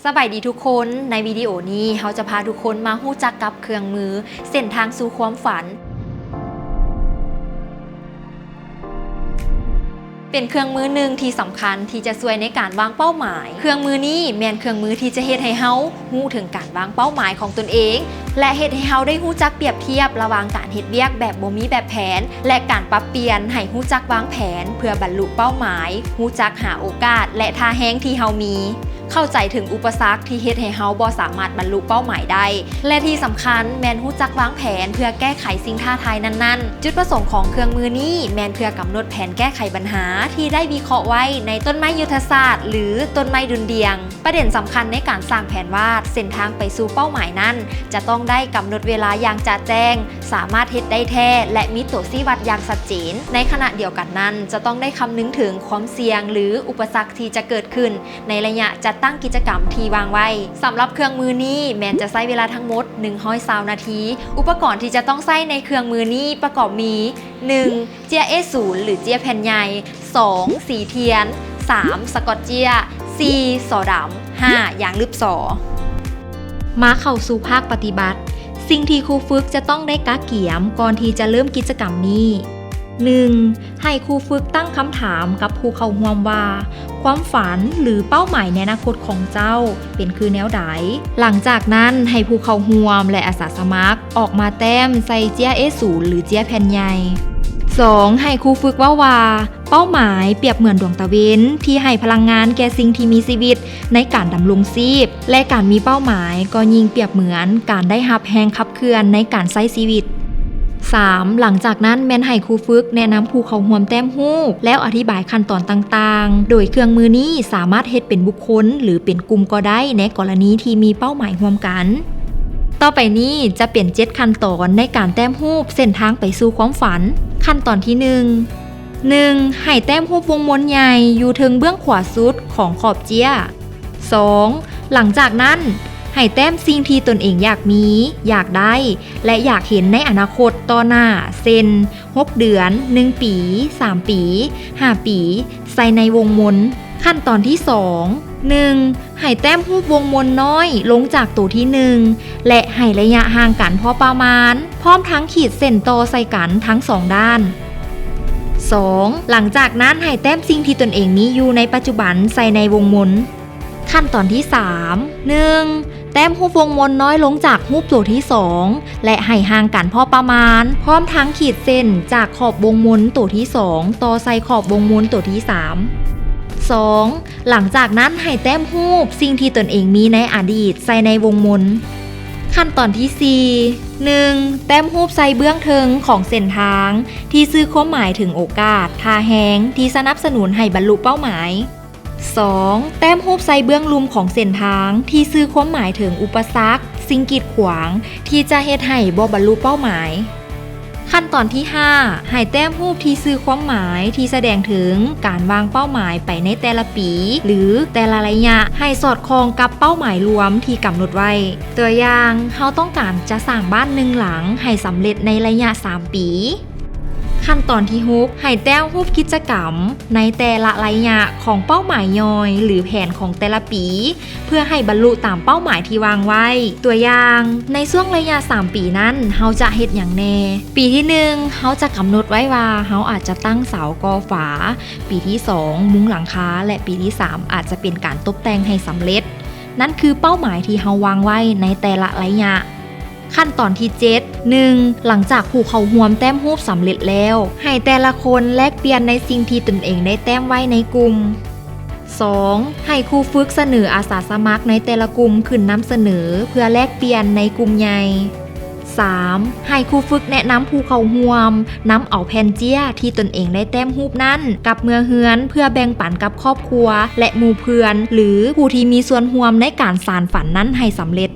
ສະບາຍດີທຸກຄົນ, ໃນວິດີໂອນີ້ເຮົາຈະພາທຸກຄົນມາຮູ້ຈັກກັບເຄື່ອງມືເສັ້ນທາງສູ່ຄວາມຝັນ. ເປັນເຄື່ອງມືໜຶ່ງທີ່ສຳຄັນທີ່ຈະຊ່ວຍໃນການວາງເປົ້າໝາຍ. ເຄື່ອງມືນີ້ແມ່ນເຄື່ອງມືທີ່ຈະເຮັດໃຫ້ເຮົາຮູ້ເຖິງການວາງເປົ້າໝາຍຂອງຕົນເອງ ແລະ ເຮັດໃຫ້ເຮົາໄດ້ຮູ້ຈັກປຽບທຽບລະຫວ່າງການເຮັດວຽກແບບບໍ່ມີແບບແຜນ ແລະ ການປັບປ່ຽນໃຫ້ຮູ້ຈັກວາງແຜນເພື່ອບັນລຸເປົ້າໝາຍ, ຮູ້ຈັກຫາໂອກາດ ແລະ ທ່າແຮງທີ່ເຮົາມີ. ເຂົ້າໃຈເຖິງອຸປະສັກທີ່ເຮັດໃຫ້ເຮົາບໍ່ສາມາດບັນລຸເປົ້າໝາຍໄດ້ ແລະ ທີ່ສຳຄັນແມ່ນຮູ້ຈັກວາງແຜນເພື່ອແກ້ໄຂສິ່ງທ້າທາຍນັ້ນໆ. ຈຸດປະສົງຂອງເຄື່ອງມືນີ້ແມ່ນເພື່ອກຳນົດແຜນແກ້ໄຂບັນຫາທີ່ໄດ້ວິເຄາະໄວ້ໃນຕົ້ນໄມ້ຍຸດທະສາດ ຫຼື ຕົ້ນໄມ້ດຸ່ນດ່ຽງ. ປະເດັນສຳຄັນໃນການສ້າງແຜນວາດເສັ້ນທາງໄປສູ່ເປົ້າໝາຍນັ້ນ ຈະຕ້ອງໄດ້ກຳນົດເວລາຢ່າງຈະແຈ້ງ, ສາມາດເຮັດໄດ້ແທ້ ແລະ ມີຕົວຊີ້ວັດຢ່າງຊັດເຈນ. ໃນຂະນະດຽວກັນນັ້ນ ຈະຕ້ອງໄດ້ຄຳນຶງເຖິງຄວາມສ່ຽງ ຫຼື ອຸປະສັກທີ່ຈະເກີດຂຶ້ນ ໃນໄລຍະຈັດຕັ້ງກິດຈະກຳທີ່ວາງໄວ້. ສຳລັບເຄື່ອງມືນີ້ແມ່ນຈະໃຊ້ເວລາທັງໝົດໜຶ່ງຮ້ອຍຊາວນາທີ. ອຸປະກອນທີ່ຈະຕ້ອງໃຊ້ໃນເຄື່ອງມືນີ້ປະກອບມີ ໜຶ່ງ ເຈ້ຍເອສູນ ຫຼື ເຈ້ຍແຜ່ນໃຫຍ່, ສອງ ສີທຽນ, ສາມ ສະກອດເຈ້ຍ, ສີ່ ສໍດຳ, ຫ້າ ຢາງລຶບສໍ. ມາເຂົ້າສູ່ພາກປະຕິບັດ, ສິ່ງທີ່ຄູຝຶກຈະຕ້ອງໄດ້ກະກຽມກ່ອນທີ່ຈະເລີ່ມກິດຈະກຳນີ້. ໜຶ່ງ ໃຫ້ຄູຝຶກຕັ້ງຄຳຖາມກັບຜູ້ເຂົ້າຮ່ວມວ່າ ຄວາມຝັນ ຫຼື ເປົ້າໝາຍໃນອະນາຄົດຂອງເຈົ້າເປັນຄືແນວໃດ? ຫຼັງຈາກນັ້ນ ໃຫ້ຜູ້ເຂົ້າຮ່ວມ ແລະ ອາສາສະໝັກອອກມາແຕ້ມໃສ່ເຈ້ຍເອສູນ ຫຼື ເຈ້ຍແຜ່ນໃຫຍ່. ສອງ ໃຫ້ຄູຝຶກເວົ້າວ່າ ເປົ້າໝາຍປຽບເໝືອນດວງຕາເວັນທີ່ໃຫ້ພະລັງງານແກ່ສິ່ງທີ່ມີຊີວິດໃນການດຳລົງຊີບ ແລະ ການມີເປົ້າໝາຍກໍຍິ່ງປຽບເໝືອນການໄດ້ຮັບແຮງຂັບ ເຄື່ອນໃນການໃຊ້ຊີວິດ. ສາມ ຫຼັງຈາກນັ້ນແມ່ນໃຫ້ຄູຝຶກແນະນຳຜູ້ເຂົ້າຮ່ວມແຕ້ມຮູບ ແລ້ວອະທິບາຍຂັ້ນຕອນຕ່າງໆ, ໂດຍເຄື່ອງມືນີ້ສາມາດເຮັດເປັນບຸກຄົນ ຫຼື ເປັນກຸ່ມກໍໄດ້ໃນກໍລະນີທີ່ມີເປົ້າໝາຍຮ່ວມກັນ. ຕໍ່ໄປນີ້ຈະເປັນເຈັດຂັ້ນຕອນໃນການແຕ້ມຮູບເສັ້ນທາງໄປສູ່ຄວາມຝັນ. ຂັ້ນຕອນທີໜຶ່ງ ໜຶ່ງ ໃຫ້ແຕ້ມຮູບວົງມົນໃຫຍ່ຢູ່ເທິງເບື້ອງຂວາສຸດຂອງຂອບເຈ້ຍ. ສອງ ຫຼັງຈາກນັ້ນ ໃຫ້ແຕ້ມສິ່ງທີ່ຕົນເອງຢາກມີ, ຢາກໄດ້ ແລະ ຢາກເຫັນໃນອະນາຄົດຕໍ່ໜ້າ ເຊັ່ນ ຫົກເດືອນ, ໜຶ່ງປີ, ສາມປີ, ຫ້າປີ ໃສ່ໃນວົງມົນ. ຂັ້ນຕອນທີສອງ ໜຶ່ງ ໃຫ້ແຕ້ມຮູບວົງມົນນ້ອຍລົງຈາກໂຕທີໜຶ່ງ ແລະ ໃຫ້ໄລຍະຫ່າງກັນພໍປະມານ, ພ້ອມທັງຂີດເສັ້ນຕໍ່ໃສ່ກັນທັງສອງດ້ານ. ສອງ ຫຼັງຈາກນັ້ນໃຫ້ແຕ້ມສິ່ງທີ່ຕົນເອງມີຢູ່ໃນປັດຈຸບັນໃສ່ໃນວົງມົນ. ຂັ້ນຕອນທີສາມ ໜຶ່ງ ແຕ້ມຮູບວົງມົນນ້ອຍລົງຈາກຮູບໂຕທີສອງ ແລະ ໃຫ້ຫ່າງກັນພໍປະມານ, ພ້ອມທັງຂີດເສັ້ນຈາກຂອບວົງມົນໂຕທີສອງຕໍ່ໃສ່ຂອບວົງມົນໂຕທີສາມ. ສອງ ຫຼັງຈາກນັ້ນໃຫ້ແຕ້ມຮູບສິ່ງທີ່ຕົນເອງມີໃນອະດີດໃສ່ໃນວົງມົນ. ຂັ້ນຕອນທີສີ່ ໜຶ່ງ ແຕ້ມຮູບໃສ່ເບື້ອງເທິງຂອງເສັ້ນທາງທີ່ສື່ຄວາມໝາຍເຖິງໂອກາດ, ທ່າແຮງທີ່ສະໜັບສະໜູນໃຫ້ບັນລຸເປົ້າໝາຍ. ສອງ ແຕ້ມຮູບໃສ່ເບື້ອງລຸ່ມຂອງເສັ້ນທາງທີ່ສື່ຄວາມໝາຍເຖິງອຸປະສັກ, ສິ່ງກີດຂວາງທີ່ຈະເຮັດໃຫ້ບໍ່ບັນລຸເປົ້າໝາຍ. ຂັ້ນຕອນທີຫ້າ ໃຫ້ແຕ້ມຮູບທີ່ສື່ຄວາມໝາຍທີ່ສະແດງເຖິງການວາງເປົ້າໝາຍໄປໃນແຕ່ລະປີ ຫຼື ແຕ່ລະໄລຍະ ໃຫ້ສອດຄ່ອງກັບເປົ້າໝາຍລວມທີ່ກຳນົດໄວ້. ຕົວຢ່າງ, ເຮົາຕ້ອງການຈະສ້າງບ້ານໜຶ່ງຫຼັງໃຫ້ສຳເລັດໃນໄລຍະສາມປີ. ຂັ້ນຕອນທີຫົກ ໃຫ້ແຕ້ມຮູບກິດຈະກຳໃນແຕ່ລະໄລຍະຂອງເປົ້າໝາຍຍ່ອຍ ຫຼື ແຜນຂອງແຕ່ລະປີ ເພື່ອໃຫ້ບັນລຸຕາມເປົ້າໝາຍທີ່ວາງໄວ້. ຕົວຢ່າງ, ໃນຊ່ວງໄລຍະສາມປີນັ້ນ ເຮົາຈະເຮັດຫຍັງແດ່? ປີທີໜຶ່ງ ເຮົາຈະກຳນົດໄວ້ວ່າເຮົາອາດຈະຕັ້ງເສົາກໍ່ຝາ, ປີທີສອງ ມຸງຫຼັງຄາ ແລະ ປີທີສາມ ອາດຈະເປັນການຕົບແຕ່ງໃຫ້ສຳເລັດ. ນັ້ນຄືເປົ້າໝາຍທີ່ເຮົາວາງໄວ້ໃນແຕ່ລະໄລຍະ. ຂັ້ນຕອນທີເຈັດ ໜຶ່ງ ຫຼັງຈາກຜູ້ເຂົ້າຮ່ວມແຕ້ມຮູບສຳເລັດແລ້ວ, ໃຫ້ແຕ່ລະຄົນແລກປ່ຽນໃນສິ່ງທີ່ຕົນເອງໄດ້ແຕ້ມໄວ້ໃນກຸ່ມ. ສອງ ໃຫ້ຄູຝຶກສະເໜີອາສາສະໝັກໃນແຕ່ລະກຸ່ມຂຶ້ນນຳສະເໜີເພື່ອແລກປ່ຽນໃນກຸ່ມໃຫຍ່. ສາມ ໃຫ້ຄູຝຶກແນະນຳຜູ້ເຂົ້າຮ່ວມນຳເອົາແຜ່ນເຈ້ຍທີ່ຕົນເອງໄດ້ແຕ້ມຮູບນັ້ນກັບເມືອເຮືອນເພື່ອແບ່ງປັນກັບຄອບຄົວ ແລະ ໝູ່ເພື່ອນ ຫຼື ຜູ້ທີ່ມີສ່ວນຮ່ວມໃນການສານຝັນນັ້ນໃຫ້ສຳເລັດ.